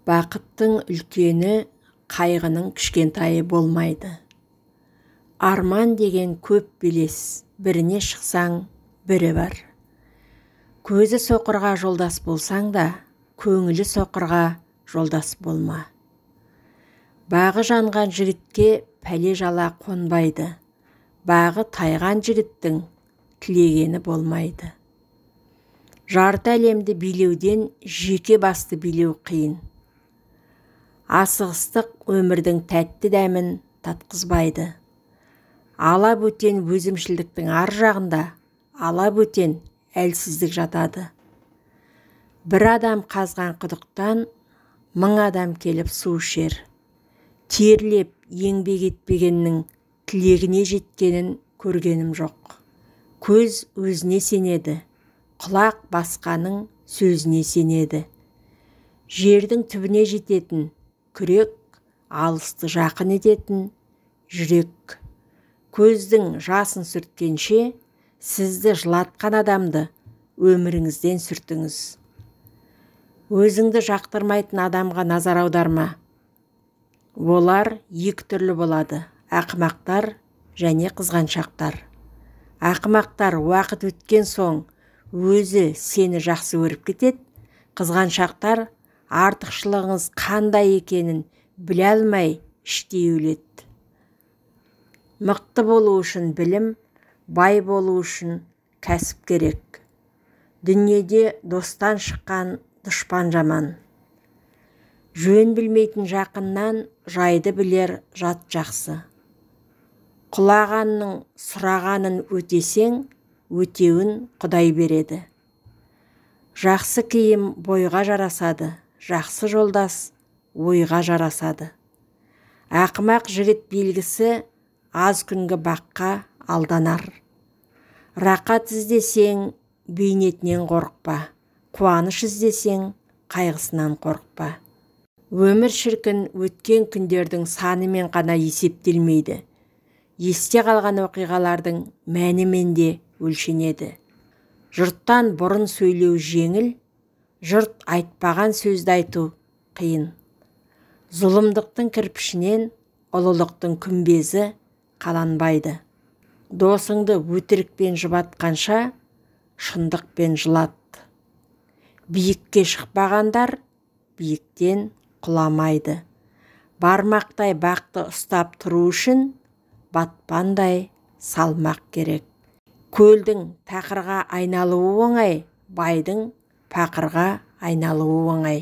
Бақыттың үлкені қайғының кішкентайы болмайды. Арман деген көп белес, біріне шықсаң, бірі бар. Көзі соқырға жолдас болсаң да, көңілі соқырға жолдас болма. Бағы жанған жігітке пәле-жала қонбайды. Бағы тайған жігіттің тілегені болмайды. Жарты әлемді билеуден жеке басты билеу қиын. Асығыстық өмірдің тәтті дәмін татқызбайды. Ала бөтен өзімшілдіктің ар жағында ала бөтен әлсіздік жатады. Бір адам қазған құдықтан мың адам келіп су ішер. Терлеп еңбек етпегеннің тілегіне жеткенін көргенім жоқ. Көз өзіне сенеді, құлақ басқаның сөзіне сенеді. Жердің түбіне жететін күрек, алысты жақын ететін жүрек. Көздің жасын сүрткенше, сізді жылатқан адамды өміріңізден сүртіңіз. Өзіңді жақтырмайтын адамға назар аударма. Олар екі түрлі болады: ақымақтар және қызғаншақтар. Ақымақтар уақыт өткен соң өзі сені жақсы көріп кетеді, қызғаншақтар артықшылығыңыз қандай екенін біле алмай іштей өледі. Мықты болу үшін білім, бай болу үшін кәсіп керек. Дүниеде достан шыққан дұшпан жаман. Жөн білмейтін жақыннан жайды білер жат жақсы. Құлағанның сұрағанын өтесең, өтеуін Құдай береді. Жақсы киім бойға жарасады, жақсы жолдас ойға жарасады. Ақымақ жігіт белгісі аз күнгі баққа алданар. Рақат іздесең, бейнетінен қорықпа, қуаныш іздесең, қайғысынан қорықпа. Өмір шіркін өткен күндердің санымен ғана есептелмейді. Есте қалған оқиғалардың мәнімен де өлшенеді. Жұрттан бұрын сөйлеу жеңіл, жұрт айтпаған сөзді айту қиын. Зұлымдықтың кірпішінен ұлылықтың күмбезі қаланбайды. Досыңды өтірікпен жұбатқанша, шындықпен жылат. Биікке шықпағандар биіктен құламайды. Бармақтай бақты ұстап тұру үшін батпандай салмақ керек. Көлдің тақырға айналуы оңай, байдың пақырға айналуы оңай.